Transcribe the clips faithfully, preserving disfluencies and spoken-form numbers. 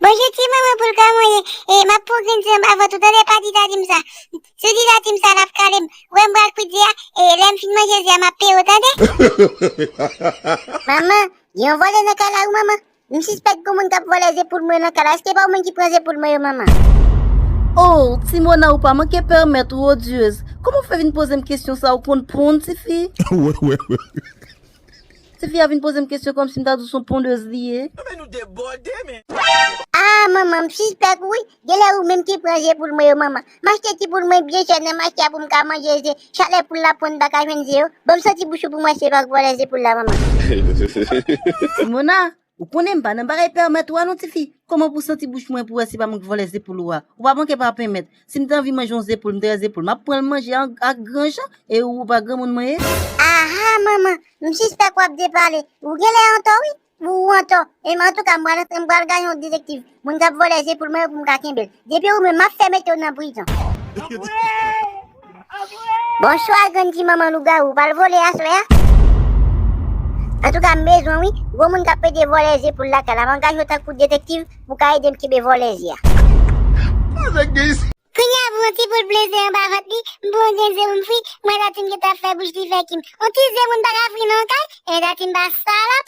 Manje ti manman pou l ka manje. E m ap pran grenn ze anba vant ou, tande, pa di Dadi m sa. Si w di Dadi m sa, l ap kale m. Wè m pral kwit ze a, e lè m fin manje ze a, m ap peye w, tande? Manman, gen yon vòlè nan kay la wi, manman. M sispèk gen moun k ap vòlè ze poul mwen nan kay la. Èske pa ou menm ki pran ze poul mwen yo, manman? Oh, Timona, ou pa manke pèmèt ou odyez. Kòman w fè vin poze m kesyon sa, ou konn ponn, tifi? Tifi a vin poze m kesyon kòmsi m ta di w se yon pondez li ye. Non, men nou debòde, men. Ah, manman, m sispèk wi. Genlè ou menm ki pran ze poul mwen yo, manman. M achte ti poul mwen byen chè nan mache a pou m ka manje ze. Chak lè poul la ponn, m pa ka jwenn ze yo. Ban m santi bouch ou pou m wè si se pa ou k vòlè ze poul la, manman. Timona, ou konnen m pa nan bagay pèmèt ou a non, tifi. Kòman pou santi bouch mwen pou wè si pa mwen k vòlè ze poul ou a? Ou pa manke pa pèmèt. Si m te anvi manje yon ze poul, m te wè ze poul, m ap pran l manje an, ak gran jan, e ou pa granmoun mwen ye? Aha, manman, m sispèk w ap depale. Ou genlè antò wi. Ou antò. E m, antouka, m pral, m pral gaye yon detektiv. Moun k ap vòlè ze poul mwen yo pou m ka kenbe l. Depi ou menm, m ap fè mete w nan prizon. Bonswa, grann ti manman lougawou. Ou pral vole aswè a? Antouka, m bezwen wi. Gwo moun k ap ede vòlè ze poul lakay la. M angaje w tankou detektiv pou w ka ede m kenbe vòlè ze a. Kounye a, pou yon ti poul pleze anba vant li, m pou yon grenn ze pou m fri, mwen Dati m gentan ap fè bouch li fè kim. Yon ti ze moun pa ka fri nan yon kay, e Dati m pa salòp.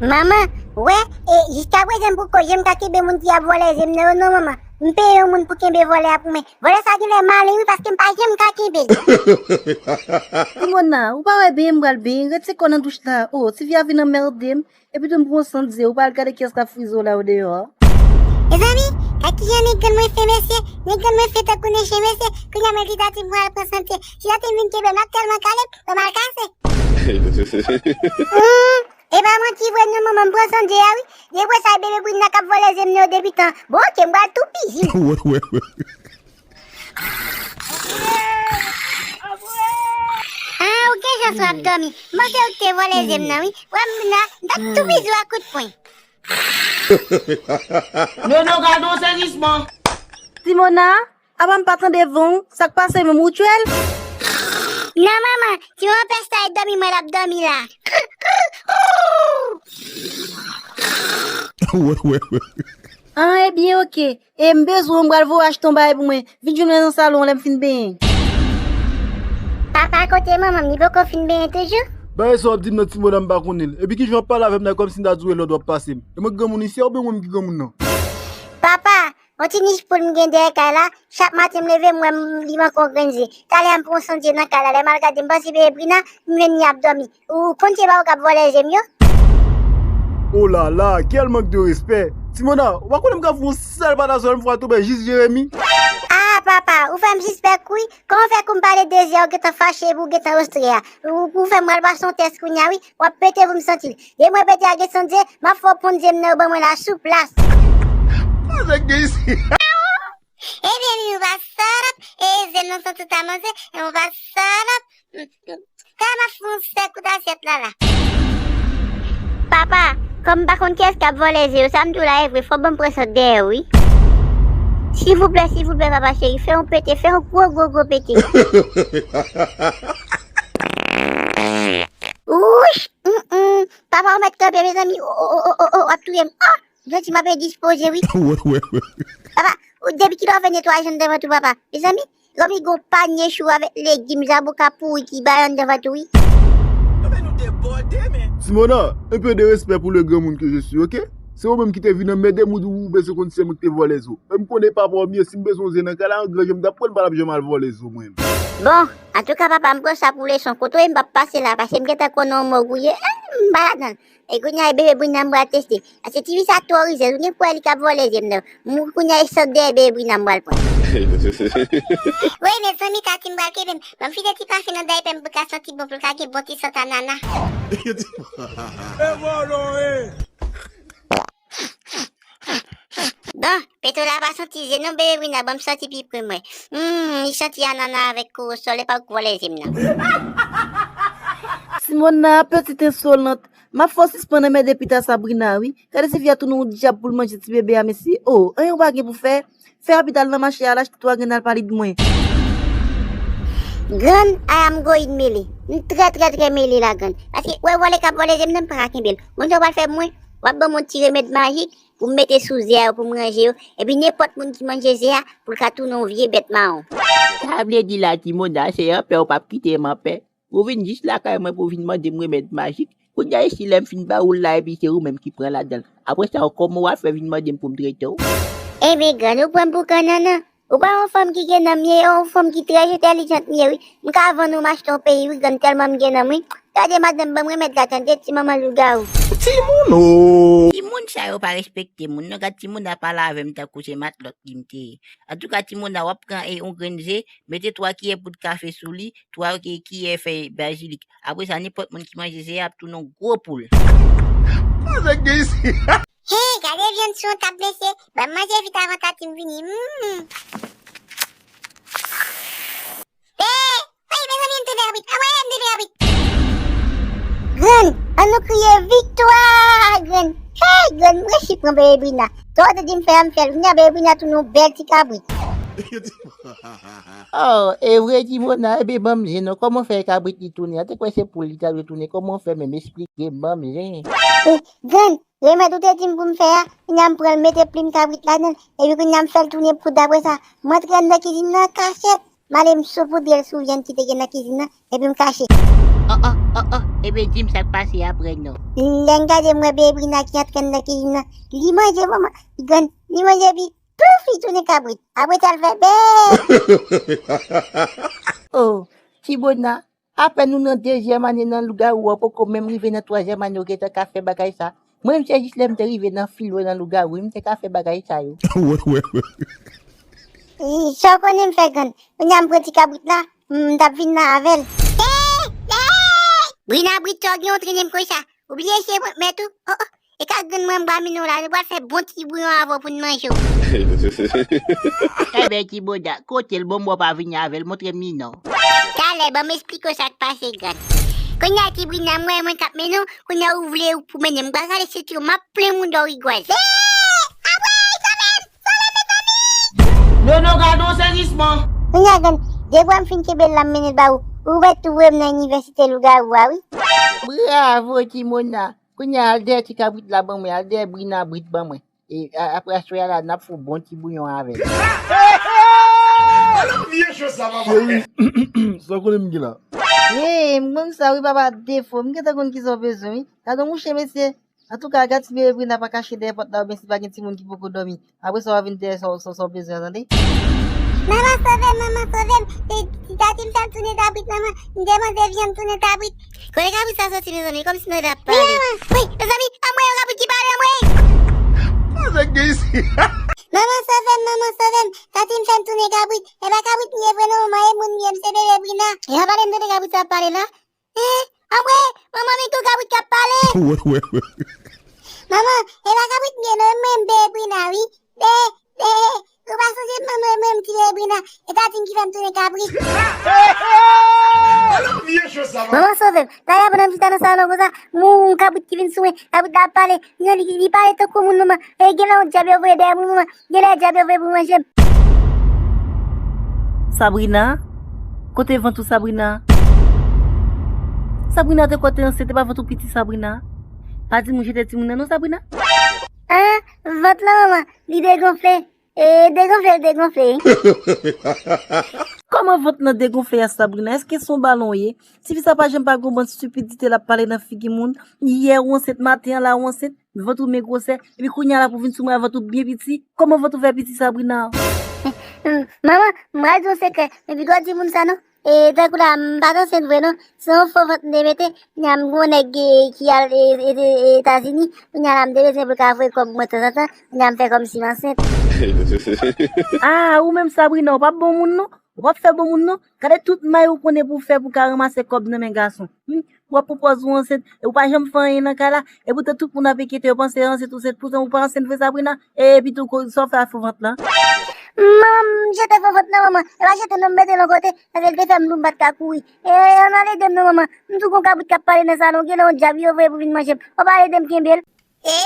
Manman, wè, e jiskaprezan m poko janm ka kenbe moun ki ap vòlè ze m nan yo non, manman. M peye yon moun pou kenbe vòlè a pou mwen. Vòlè sa genlè malen wi, paske m pa janm ka kenbe l. Timona, ou pa wè benyen m pral benyen, retire kò w nan douch la. Oh, tifi a vin anmède m. Epi tou m pran sant ze, ou pa al gade kiyès k ap frize w la odeyò a? Mezanmi, gad kijan nèg grann mwen fen, mesye. Nèg grann mwen fen tankou nèg chen, mesye. Kounye a mwen di Dati m pral pran sant ze. Si Dati m vin kenbe m, l ap tèlman kale m, kò m al kase. Hmm, e pa manti vre non, manman, m pran sant ze a wi. Depi sa, e bebe Brina k ap vòlè ze m nan yo depi tan. Bon, oke, m pral tou pizi. Ah, ou gen chans w ap dòmi. M panse ou te vòlè ze m nan, wi. Wè m la, m t ap tou pizi w ak kout pwen. Nono, gade yon sezisman. Timona, apa m pa tande van w? Sa k pase menm, ou tchwe l? Non, manman, ti yon pès la e dòmi mwen l ap dòmi la. Ah, ebyen, oke. E m bezwen w, m pral voye w achte yon bagay pou mwen. Vin jwenn mwen nan salon an lè m fin benyen. Papa, kote manman m? Li poko fin benyen toujou? Bagay sa w ap di m nan, Timona, m pa konnen l. Epi kijan w ap pale avè m la kòmsi m ta di w e lòd w ap pase m? E mwen k granmoun isi a oubyen w menm ki granmoun nan? Papa, yon ti nich poul m gen dèyè kay la, chak maten m leve m wè m, li manke yon grenn ze. Talè a m pran yon sant ze nan kay la, lè m al gade m panse bebe Brina, m jwenn li ap dòmi. Ou konn se pa ou k ap vòlè ze m yo? Oh la la, quel manque de respect! Timona, ou pa konnen m ka fè yon sèl pataswèl m fwa tonbe jis Jeremi? Ah, papa, ou fè m sispèk wi. Kòman w fè kou m pale de ze a, ou gentan fache epi ou gentan ostre a? Ou, ou fè m pral pase yon tès kounye a wi. W ap pete pou m santi l. Depi mwen pete a gen sant ze, m ap fè w ponn ze m nan yo ban mwen la sou plas. Sa k gen isi? Ebyen, wi, ou pa salòp, e ze m nan santi w ta manze, e ou pa salòp. Kay m ap fè yon sèk kout asyèt la la. Papa, kòm m pa konn kiyès k ap vòlè ze yo, sa m di w la e vre, fò w ban m pran sant dèyè w wi. Silvouplè, silvouplè, papa cheri, fè yon pete, fè yon gwo, gwo, gwo pete. Wouch! Mm, mm. Papa, ou mèt kanpe, mezanmi. O, o, o, o, o, w ap touye m. Oh! Jodi m ap endispoze wi. Papa, ou depi kilè w fè netwayaj anndan vant ou, papa? Mezanmi, zanmi, gon panye chou avèk legim, zaboka pouri ki bay anndan vant ou wi. Non, men nou debòde, men. Simona, un peu de respect pour le grand monde que je suis, ok? Se ou menm ki te vin anmède m, ou di ou bezwen konn se mwen ki te vòlè zo. E m konnen papa w m ye, si m bezwen yon ze nan kay la, an gran jan m t ap pran l, m pa t ap janm al vòlè zo mwen menm. Bon, antouka papa, m pran sa pou leson. Kote w ye m p ap pase la, paske m gentan konnen yon mòg ou ye, eh, m pa ladan l. E kounye a, e bebe Brina m pral teste. Paske tifi sa twò rizèz, ou gen pou wè li k ap vòlè ze m nan. M kounye a, e sant dèyè bebe Brina m pral pran. Wi, mezanmi, Tati m pral kenbe m. Ban m file ti pafen nan daypè m pou l ka santi bon, pou l ka gen bon ti sant anana. E vòlò, e! Bon, Petola pa santi ze non, bebe Brina, ban m santi pi pre mwen. Hmm, li santi anana avèk korosòl, e pa ou k vòlè ze m nan. Simona, petite ensolant. M ap fè w sispann anmède pita Sabrina, wi. Gade si fi a tounen yon dyab pou l manje ti bebe a, mesye. Oh, anyen w pa gen pou fè. Fè rapid al nan mache a, al achte twa grenn al palid mwen. Grann, I am going mele. M trè, trè, trè mele la, grann. Paske, wè vòlè k ap vòlè ze m nan, m pa ka kenbe l. Bon, sa w pral fè pou mwen? W ap ban m yon ti remèd majik pou m mete sou ze a yo pou m ranje yo, epi nenpòt moun ki manje ze a, pou l ka tounen yon vye bèt mawon. Sa vle di la, Ti Mona, se anpè w p ap kite m anpè? Ou vin jis lakay mwen pou w vin mande m remèd majik. Kounye a isi lè m fin ba ou l la, epi se ou menm ki pran ladan l. Apre sa, kòman w ap fè vin mande m pou m trete w? Ebyen, grann, ou pran m pou kannannan. Ou pa yon fanm ki gen nanm ye, yon fanm ki trè entèlijant m ye, wi. M ka vann ou, m achte yon peyi, wi, grann, tèlman m gen nanm, wi. Gade madanm, ban m remèd la, tande, ti manman lougawou. Timoun o! Timoun sa yo pa respekte moun, non. Gad, Ti Mona pale avè m tankou se matlòt li m te ye. Antouka, Ti Mona, w ap pran, e, yon grenn ze, mete twa kiyè poud kafe sou li, twa, e, kiyè fèy bazilik. Apre sa, nenpòt moun ki manje ze a ap tounen yon gwo poul. Sa nèg gen isi? Hey, gade vyann sou yon tab, mesye. Ban m manje vit avan Tati m vini. Mm. Hey, hey, mezanmi, m tounen kabrit. Anmwey, m tounen kabrit. Grann, ann nou kriye viktwa, grann. Hey, grann, m resi pran bebe Brina. Sa w te di m fè a, m fè l. Kounye a bebe Brina tounen yon bèl ti kabrit. Oh, e vre, Ti Mona, ebyen ban m ze non. Kòman w fè kabrit li tounen an? Te kwè se poul li ta dwe tounen. Kòman w fè menm? Esplike m, ban m ze. Eh, grann, remèd ou te di m pou m fè a, kounye a m pran l, mete plim kabrit ladan l, epi kounye a m fè l tounen poud. Apre sa, m antre anndan kizin nan kachèt, m ale m sopoudre l sou vyann ki te gen nan kizin nan, epi m kache. Oh, oh, oh, oh, ebyen di m sa k pase apre non. Lè m gade, m wè bebe Brina ki antre anndan kizin nan, li manje manman, grann, li manje epi pouf, li tounen kabrit. Apre sa, l fè bè. Oh, Ti Mona, apèn ou nan dezyèm ane nan lougawou an, poko menm rive nan twazyèm ane, ou gentan ka fè bagay sa. Mwen menm, se jis lè m te rive nan filo nan lougawou, m te ka fè bagay sa yo. Wè, wè, wè. E, sa w konnen m fè, grann? Kounye a m pran ti kabrit la, m t ap vin la avè l. Eh, eh! Brina Brito gen yon trennen m konsa. Ou bliye se mwen k mèt ou? Oh, oh. E ka grann mwen m ba Minon la, nou pral fè bon ti bouyon avè w pou n manje w. Ebyen, Ti Mona, kote l? Bon, mwen pa vini avè l, montre m Minon. Talè, ban m esplike w sa k pase, grann. Kounye a, Ti Brina, m wè mwen k ap mennen w, kounye a ou vle ou pou mennen m. M pral rale senti w, m ap plen moun dò rigwaz. Eh! Apre, sove m! Sove m, mezanmi! Nono, gade yon sezisman! Kounye a, grann, de bra m fin kenbe l la, m mennen l ba ou. Ou mèt tou voye m nan inivèsite lougawou a, wi. Bravo, Ti Mona! Kounye a, al dèyè ti kabrit la ban mwen, al dèyè Brina Brit ban mwen. E a-, apre aswè a la, n ap fè yon bon ti bouyon avè l. Cheri, sa w konnen m gen la? Hey, m konn sa wi, papa defo. M gentan konn kisa w bezwen wi. Gade yon mouche, mesye. Antouka, gad si bebe Brina pa kache dèyè pòt la oubyen si pa gen timoun ki poko dòmi. Apre sa, w a vin dèyè sa w, sa w, sa w bezwen an, tande? Manman, sove m, manman, sove m. E, ti Tati m fè m tounen kabrit, manman. M te manje vyann tounen kabrit. Kote kabrit sa soti, mezanmi? Kòmsi nèg la ap pale. Wi, manman. Wi, mezanmi, anmwey, yon kabrit ki pale, anmwey! Sa nèg gen isi? Manman, sove m, manman, sove m. Tati m fè m tounen kabrit. E pa kabrit m ye vre non, manman, e moun m ye, m se bebe Brina. E pa pale m tande kabrit sa ap pale la. Eh, anmwey, manman, men tou kabrit k ap pale. Wè, wè, wè. Manman, e pa kabrit m ye non, mwen m bebe Brina wi. Be, be, ou pa sonje manman mwen m ti bebe Brina, e Tati m ki fè m tounen kabrit. Manman sove m, dayè pandan m chita nan salon konsa, m wè yon kabrit ki vin sou mwen, kabrit la ap pale, li, li, li pale tankou moun manman, e genlè yon dyab yo voye dèyè moun manman. Genlè dyab yo vle pou manje m. Sabrina? Kote vant ou, Sabrina? Sabrina, te kwè w te ansent, e pa vant ou piti, Sabrina? Pa di m ou jete timoun nan non, Sabrina. Ah, vant lan, manman, li degonfle. E degonfle, li degonfle. Kòman vant lan degonfle a, Sabrina? Èske se yon balon w ye? Tifi sa pa janm pa gen yon bann estipidite l ap pale nan figi moun. Yè ou ansent, maten an la ou ansent, vant ou men gwosè, epi kounye a la pou vin sou mwen a vant ou byen piti. Kòman vant ou fè piti, Sabrina? Manman, m pral di w yon sekrè, men piga w di moun sa non. E tankou la, m pa t ansent vre non. Se yon fo vant m te mete, kounye a m gen yon nèg ki, ki al e, e, e, Etazini, kounye a la m te bezwen pou l ka voye kòb mwen tanzantan, kounye a m fè kòmsi m ansent. Ah, ou menm Sabrina, ou p ap bon moun non. Ou p ap fè bon moun non. Gade tout may ou konnen pou w fè pou w ka ranmase kòb nan men gason. Hmm? W ap pran pòz ou ansent, e ou pa janm fè anyen nan kay la. Epoutan tout moun ap enkyete yo, panse ansent ou ansent. Poutan ou pa ansent vre, Sabrina. Epi tou, sa w fè a fo vant lan? Manman, m jete fo vant lan, manman. E pa jete non, m mete l yon kote. Paske l te fè m dou, m pa t ka kouri. E, ann al ede m non, manman. M di w gon kabrit k ap pale nan salon, genlè yon dyab yo voye pou vin manje m. Ann al ede m kenbe l. E,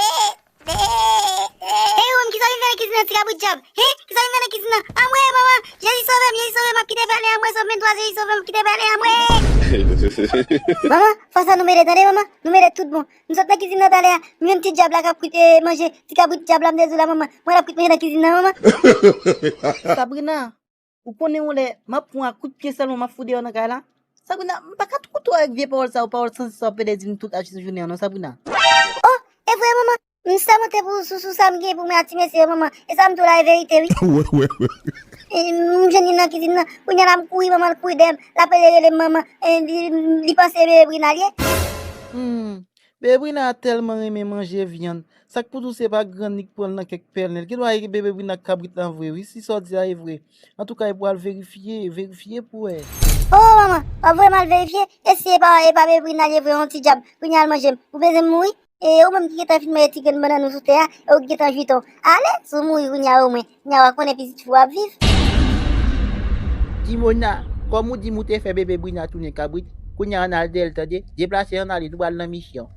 e, e, e, ou menm, kisa w vin fè nan kizin? Ti kabrit dyab. Hen? Kisa vin fè nan kizin nan? Anmwe, manman! Jezi sove m, Jezi sove m, m ap kite pale, anmwe, sove m, twa Jezi sove m, m ap kite pale, anmwe! Manman, fwa sa nou mele, tande, manman? Nou mele tout bon. M sot nan kizin nan talè a, m jwenn ti dyab la k ap kwit, eh, manje. Ti kabrit dyab la, m te di w la, manman. Mwen l ap kwit manje nan kizin nan, manman. Sabrina, ou konnen yon lè, m ap pran kout pye sèlman, m ap fout deyò nan kay la. Sabrina, m pa ka twò twò ak vye pawòl sa yo, pawòl santi sa w ap pede di m tout jounen an, non, Sabrina. Oh, e vre, manman. M sèmonte pou sou, sou sa m gen pou mwen ak ti mesye yo, manman. E sa m di w la, e verite, wi. E, m jwenn li nan kizin nan. Kounye a la, m kouri, manman, l kouri dèyè m. L ap rele, rele m, manman. E, li, li panse bebe Brina l ye. Hmm. Bebe Brina tèlman renmen manje vyann. Sa k pou di w se pa grann li k pran l nan kèk pèlen. L gen dwa e bebe Brina k kabrit lan vre, wi, si sa w di a e vre. Antouka, e pou al verifye, verifye pou wè. Oh, manman, w ap voye m al verifye? E si e pa, e pa bebe Brina l ye vre, yon ti dyab. Kounye a l manje m. Ou bezwen m mouri? E ou menm ki gentan fin manje ti grenn bannann ou sou tè a, e ou ki gentan jwi tan w. Ale, si w mouri kounye a omwen, kounye a w a konnen pitit fi w ap viv. Ti Mona, kòm ou di m ou te fè bebe Brina tounen kabrit, kounye a ann al dèyè l tande, deplase ann ale, nou pral nan misyon.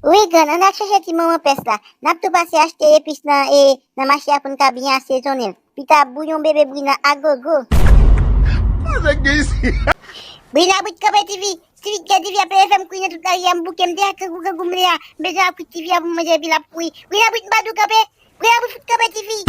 Wi, grann, ann al chèche ti manman pès la. N ap tou pase achte epis nan, e, nan mache a pou n ka byen asezonnen l. Pita bouyon bebe Brina a gogo. Brina brit kanpe tifi. Tifi, gen tifi ap leve fè m kouri nan tout lari a, m bouke, m te ak kangou kangou m le a. M bezwen ap kwit tifi a pou m manje epi l ap kouri. Brina brit, m pa di w kanpe. Brina brit fout kanpe tifi.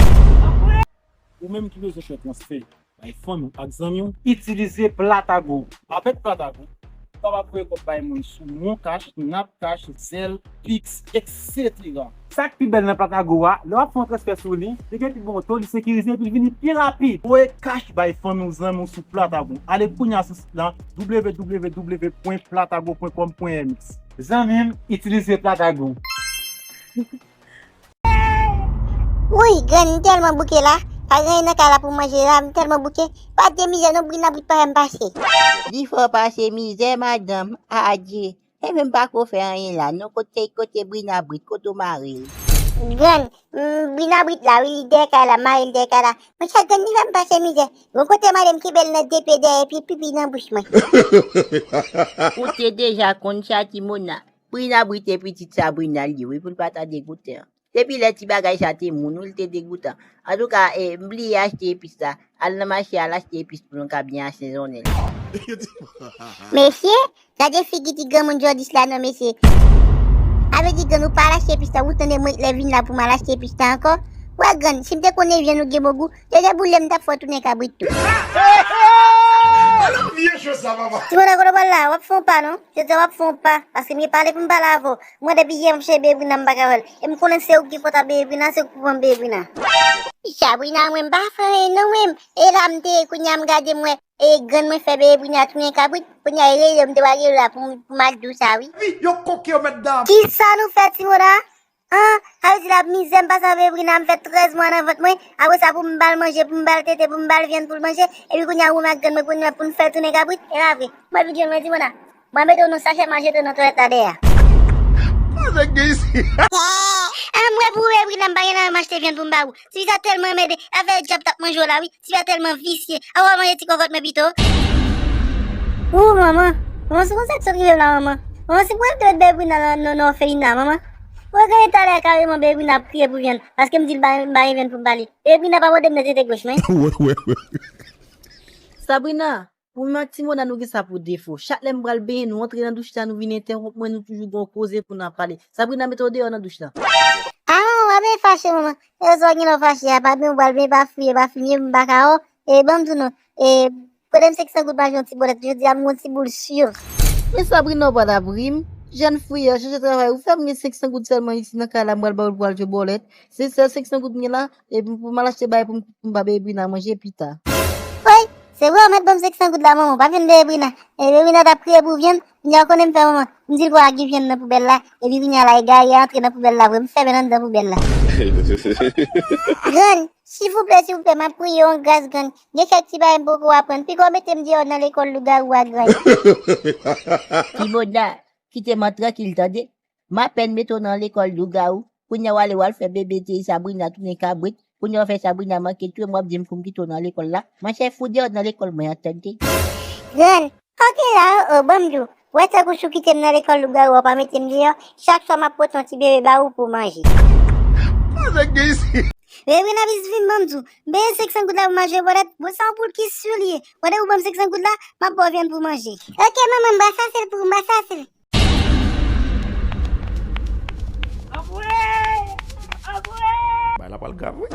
Ou menm ki bezwen fè transfè bay fanmi w ak zanmi w, itilize Platago. Avèk Platago, ou kapab voye kòb bay moun sou Mon Cash, Nap Cash, Zelle, Pix, et cetera. Sa k pi bèl nan Platago a, lè w ap fè yon transfè sou li, li gen pi bon to, li sekirize epi l vini pi rapid. Voye cash bay fanmi w, zanmi w sou Platago. Ale kounye a sou sit la, w w w pwen platago pwen kòm pwen m x. Zanmi m, itilize Platago. Woy, grann, m tèlman bouke la. Pa gen anyen nan kay la pou m manje la, m tèlman bouke. Pa de mizè non, Brina brit pa fè m pase. Li fè w pase mizè, madanm. Adye. E menm pa ko fè anyen la non. Kote, kote Brina brit, kote w mare l? Grann, m, Brina brit la, wi, li dèyè kay la, m mare l dèyè kay la. Monchè, grann, li fè m pase mizè. Gon kote mande m kenbe l nan de pye dèyè epi pipi nan bouch mwen. Ou te deja konn sa, Ti Mona. Brina brit e pitit Sabrina l ye, wi, pou l pa ta degoute. Depi lè ti bagay sa te moun, wi, l te degoutan. Antouka, e, m bliye achte epis la. Al nan mache, al achte epis pou nou ka byen asezonnen l. Mesye, gade figi ti granmoun Jordis la non, mesye. Sa vle di, grann, ou pa al achte epis la, ou tande mwen lè vin la pou m al achte epis la ankò? Wè, grann, si m te konnen vyann ou gen bon gou, dènye boule m t ap fè w tounen kabrit tou. Ti Mona, kote w pral la? W ap fè yon pa non. Jodi a w ap fè yon pa, paske m gen pale pou m pale avè w. Mwen depi yè m chèche bebe Brina m pa ka wè l. E m konnen se ou ki gen kòntak bebe Brina, se ou ki pran bebe Brina. Sabrina, mwen m pa fè anyen non mwen. E la m te ye kounye a m gade m wè, e grann mwen fè bebe Brina tounen kabrit. Kounye a e rele m te pral rele w la pou m, pou m al di w sa wi. Wi, yo koke yo mèt dam. Kisa nou fè Ti Mona? An, sa vle di la mizè m pase avè Brina, m fè trèz mwa nan vant mwen, apre sa pou m ba l manje, pou m ba l tete, pou m ba l vyann pou l manje, epi kounye a ou menm ak grann mwen kounye a pou n fè l tounen kabrit, e pa vre. Mwen vin jwenn mwen Ti Mona, mwen mete w nan sachè, m al jete w nan twalèt la dèyè. Koze gen isi? An, m wè pou ou, Brina, m pa gen nan m achte vyann pou m ba ou. Ti fi sa tèlman anmède, afè dyab t ap manje w la wi. Ti fi a tèlman visye. Ann al manje ti kòkòt mwen pito. Ou, manman. Manman, se konsa k sot rive m la, manman. Manman, se pou mwen te met bebe Brina nan, nan, nan òfelina, manman. Ou wè gade talè a kareman bebe Brina ap kriye pou vyann, paske m di l m pa, m pa gen vyann pou m ba li. Bebe Brina pa mande m nan tete goch mwen. Sabrina, pou mwen ak Ti Mona nou gen sa pou defo. Chak lè m pral benyen, nou antre nan douch la, nou vin entèwonp mwen, nou toujou gen yon koze pou n ap pale. Sabrina, mete w deyò nan douch la. A, manman, pa byen fache, manman. E sa w gen lè w fache a, pa byen w pral benyen, pa fouye, pa fouye, m pa ka wè w. E ban m di w non, e, prete m senk san goud m al jwenn yon ti bòlèt, jodi a m gon ti boul si. Men Sabrina, w pa t ap ri m? Jèn fi a chanje travay, ou fè m gen senk san goud sèlman isi nan kay la, m pral ba w l pou al jwenn bòlèt. Se sèl senk san goud m gen la, epi pou m al achte bagay pou m, pou m ba bebe Brina manje pita. Woy, se vre w mèt ban m senk san goud la, manman, w pa jwenn bebe Brina. E bebe Brina t ap kriye pou vyann, kounye a w konnen m fè manman, m di l pou al lage vyann nan poubèl la, epi kounye a la egare a antre nan poubèl la vre, m fèmen l anndan poubèl la. Grann, silvouplè, silvouplè, m ap priye w an gras, grann. Gen kèk ti bagay m poko aprann. Piga w mete m deyò nan lekòl lougawou a, grann. Ti Mona, kite m an trankil, tande. M apèn mete w nan lekòl lougawou. Kounye a w ale w al fè bebe Sabrina tounen kabrit. Kounye a w fè Sabrina manke touye m, w ap di m pou m kite w nan lekòl la. Monchè, fout deyò nan lekòl mwen an, tande. Grann, Ok la, o, o, ban m di w. Ou wè tankou si w kite m nan lekòl lougawou a, w pa mete m deyò, chak swa m ap pote yon ti bebe ba ou pou w manje. Koze gen isi? Bebe Brina, pitit fi m, ban m di w. M peye senk san goud la pou m al jwe bòlèt. Bon, sa yon poul ki si li ye. Pandan ou ban m senk san goud la, m ap ba w vyann pou manje. Ok, manman, m pral chache l pou ou, m pral chache l. Anpwe! Anpwe! Bagay la pral grav, wi.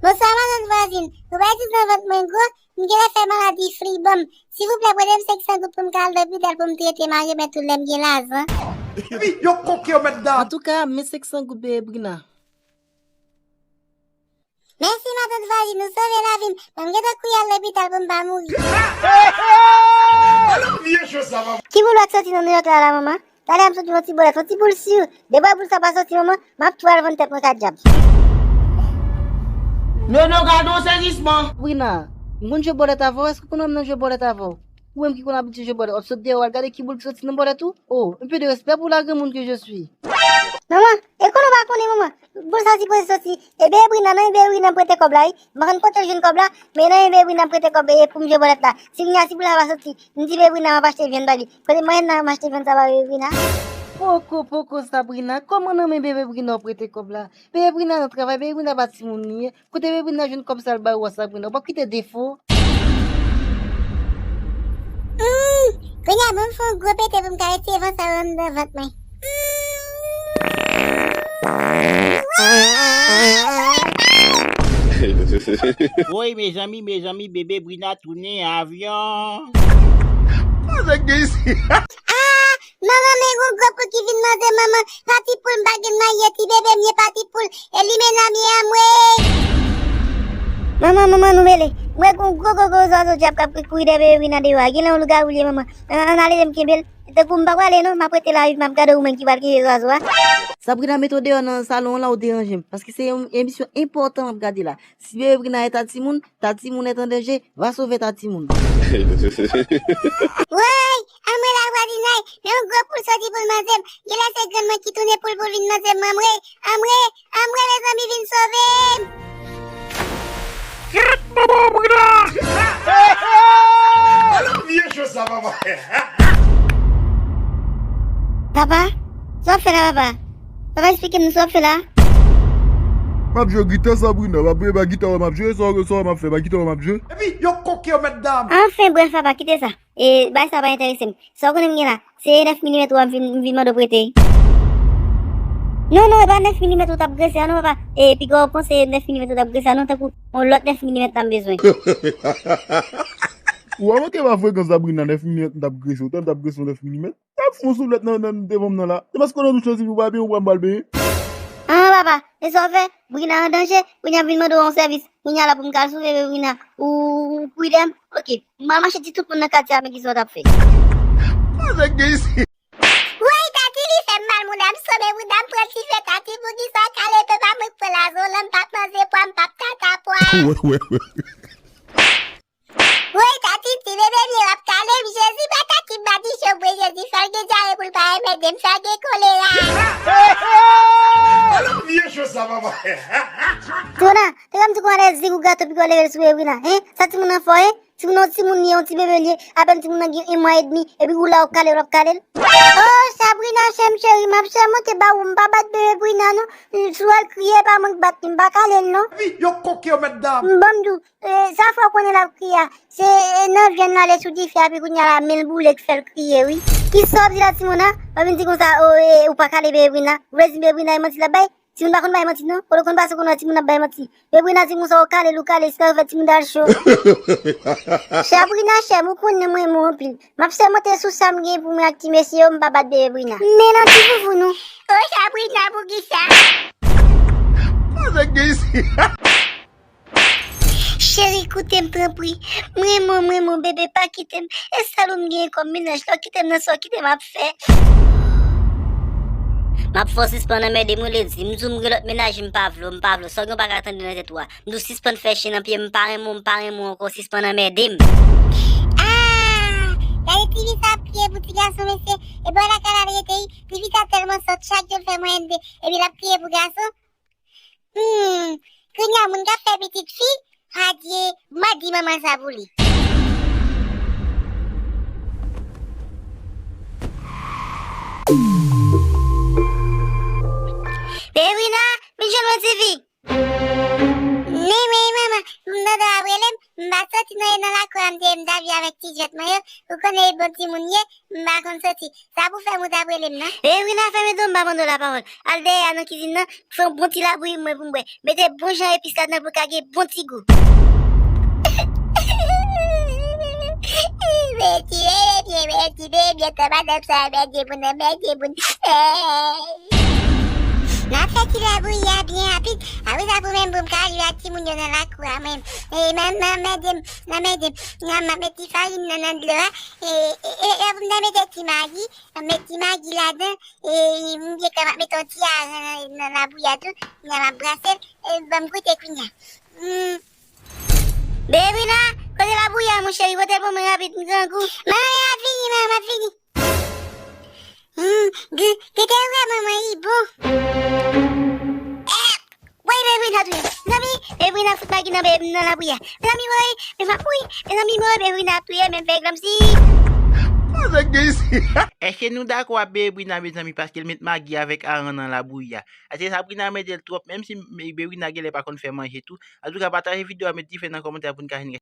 Bonswa, matant vwazin. Ou pa di nan vant mwen gwo? M genlè fè maladi fli, ban m. Silvouplè, prete m senk san goud pou m ka al lopital pou m trete m, a remèt ou lè m gen lajan. Epi, yo koke yo mèt dam. Antouka, men senk san goud, Bebe Brina. Mèsi, matant vwazin, ou sove lavi m. Men m gentan kouri al lopital pou m pa mouri. Ki boul w ap soti nan Nouyòk la, la, manman? Talè a m soti yon ti bòlèt, yon ti boul si. Depi boul sa pa soti, manman, m ap tou al vann tèt mwen ka dyab. Nono, gade yon sezisman. Brina, m konn jwe bòlèt avè w, èske w konn wè m nan jwe bòlèt avè w? Ou menm ki konn abitye jwe bòlèt, w ap sot deyò, w al gade ki boul ki soti nan bòlèt ou? Oh, un peu de respect pour la granmoun que je suis. Manman, e konnen w pa konnen, manman. Boul sa sipoze soti. E Bebe Brina, nan Bebe Brina m prete kòb la, wi. M pa konn kote l jwenn kòb la, men nan Bebe Brina m prete kòb, e, pou m jwe bòlèt la. Si Brina, si boul sa pa soti, m di Bebe Brina m ap achte vyann ba li. Kote mwayen nan m achte vyann sa ba Bebe Brina? Poko, poko, Sabrina, kòman nan men Bebe Brina w prete kòb la? Bebe Brina nan travay, Bebe Brina pa timoun li ye. Kote Bebe Brina jwenn kòb sa l ba ou a, Sabrina? Ou p ap kite defo. Hmm, kounye a ban m fè yon gwo pete pou m ka retire van sa yo anndan vant mwen. Woy, mezanmi, mezanmi, Bebe Brina tounen avyon. Kote k gen isi? Ah, manman, men gon gwo poul ki vin manje manman. Pati poul, m pa gen nan ye, ti bebe m ye, pati poul. E limena m ye, anmwe. Manman, manman, nou mele. M wè gon gwo, gwo, gwo zwazo dyab k ap kouri dèyè Bebe Brina deyò a. Genlè yon lougawou li ye, manman. Ann, ann ale, m kenbe l. Tankou m pa prale non, m ap rete la wi, m ap gade ou menm ki pral kenbe zwazo a. Sabrina, mete w deyò nan salon an la, ou deranje m. Paske se yon emisyon enpòtan m ap gade la. Si Bebe Brina est ta timoun, ta timoun est en danger, va sauver ta timoun. Woy, anmwe la vwazinay, men yon gwo poul soti pou l manje m. Genlè se grann mwen ki tounen poul pou l vin manje m, anmwe, anmwe, anmwe, mezanmi, vin sove m. Kèt, manman Brina! Ala vye cho sa, papa. Papa, sa w ap fè la, papa? Papa, eksplike m sa w ap fè la. M ap jwe gita, Sabrina. M ap jwe, ba gita wè m ap jwe, sa w, sa w wè m ap fè, ba gita wè m ap jwe. Epi, yo koke yo mèt dam. Anfen, brèf, papa, kite sa. E, bay sa pa enterese m. Sa w konnen m gen la, se nèf milimèt ou a m vin, m vin mande w prete. Non, non, e pa nèf milimèt ou t ap grese a, non, papa. E, piga w panse nèf milimèt ou t ap grese a, non, tankou yon lòt nèf milimèt la m bezwen. Ou pa manke pa frekan, Sabrina, nèf milimèt m t ap grese, ou tande m t ap grese yon nèf milimèt? T ap fon soulèt nan, nan devan m nan la. Se paske w nan douch lan, si pou pa benyen, ou pa m pral benyen. Ah, papa, e sa w fè? Brina an danje, Brina vin mande w yon sèvis. Kounye a la pou m ka al sove Brina. Ou, ou kwidè m? Ok, m al mache di tout moun nan katye a men kisa w t ap fè. Koze k gen isi? Woy, Tati, li fè m mal, moun, m sove Brina, m pran ti fè Tati, poukisa w kale, papa, mwen k pran lajan w lan, m p ap manje pwa, m p ap tata pwa. Wè, wè, wè. Woy, Tati, ti bebe m ye, w ap kale m, Jezi, pa Tati, m pa di cho, bwe Jezi, sa l gen dyare pou l pa anmède m, sa l gen kolera. Ala vye cho sa, papa. Tona, te ka m di w konn alèzi kou gato piga w leve l sou Ebrina, hein? Sa timoun nan fò, hein? Timoun nan, timoun li ye, yon ti bebe li ye, apèn timoun nan gen yon mwa edmi, epi ou la w ap kale l, w ap kale l. Oh, Sabrina, chè m cheri, m ap sèmante ba ou, m pa bat bebe Brina non. Si w al kriye, pa mwen k bat li, m pa kale l non. Epi, yo koke yo mèt dam. M ban m di w, E, sa fè w konnen l ap kriye a. Se, e, nan vyann l ale sou dife a, epi kounye a la, men l boule k fè l kriye, wi. Kisa w ap di la, timoun an? W ap vin di konsa, o, e, ou pa kale bebe Brina. Ou vle di bebe Brina e manti l ap bay? Timoun pa konn bay manti, non. Kote w konn pase w konn wè timoun ap bay manti. Bebe Brina di konsa, ou kale l, ou kale l, se sa k fè timoun ta al cho. Sabrina, chè m, ou konnen mwen renmen w anpil. M ap sèmante sou sa m gen pou mwen ak ti mesye yo, m pa bat bebe Brina. Men nan ti foufou nou. O, Sabrina, poukisa? Koze k gen isi? Cheri, koute m, tanpri. M renmen w, m renmen w, bebe, pa kite m. E sèl ou m genyen kòm mennaj. Lè w kite m nan sa w kite m ap fè. M ap fè w sispann anmède m, wi, Ledi. M di w m gen lòt mennaj, m pa vle w, m pa vle w. Sa w gen w pa ka tande nan tèt ou a. M di w sispann fè chen nan pye m, m pa renmen w, m pa renmen w ankò, sispann anmède m. Ah! Gade tifi sa ap kriye pou ti gason, mesye. E bò lakay la l rete, wi. Tifi sa tèlman sòt, chak jou l fè mwayèn de, epi l ap kriye pou gason. Hmm, kounye a moun k ap fè pitit fi, adye, m a di manman sa pou li. Bebe Brina, vin jwenn mwen, tifi. Wi, wi, manman, m tande w ap rele m, m pa t soti nan, nan lakou a, m te, m t ap jwe avèk ti jwèt mwen yo, ou konnen e bon timoun ye, m pa konn soti. Sa pou fè m ou t ap rele m nan? Bebrina, fèmen do m, m pa mande w lapawòl. Al dèyè a nan kizin nan, fè yon bon ti labouyi mwen pou m bwè. Mete bon jan epis ladan pou ka gen bon ti gou. Mèsi, mèsi, mèsi, mèsi, mèsi, madanm sa, mèsi, moun nan, mèsi, moun. N ap fè ti labouyi a byen rapid. Apre sa, pou menm pou m ka jwe ak timoun yo nan lakou a, mwen. E, man, man, mède m, nan mède m. Nan, m ap met ti farin nan, nan dlo a. E, e, e, e, pou m ta mete ti magi, m met ti magi ladan. E, m byen ka m ap met yon ti aran nan, nan labouyi a tou. Nan m ap brase l. E, ban m goute kounye a. Hmm. Bebrina, kote labouyi a, mon cheri? Pote l ban mwen rapid, m grangou. Manman, m ap vini, manman, m ap vini. Hmm, gou, goute wè manman, li bon. Eh, woy, Bebrina touye. Mezanmi, Bebrina fout magi nan, nan labouyi a. Mezanmi, woy, mezanmi, woy, mezanmi, woy, Bebrina touye, men fè glanm si. Sa k gen isi? Èske nou dakò ak Bebrina, mezanmi, paske l met magi avèk aran nan labouyi a? Èske Sabrina mete l twòp, menm si Bebrina genlè pa konn fè manje tou? Antouka, pataje videyo a, met dife nan kòmantè pou n ka jwenn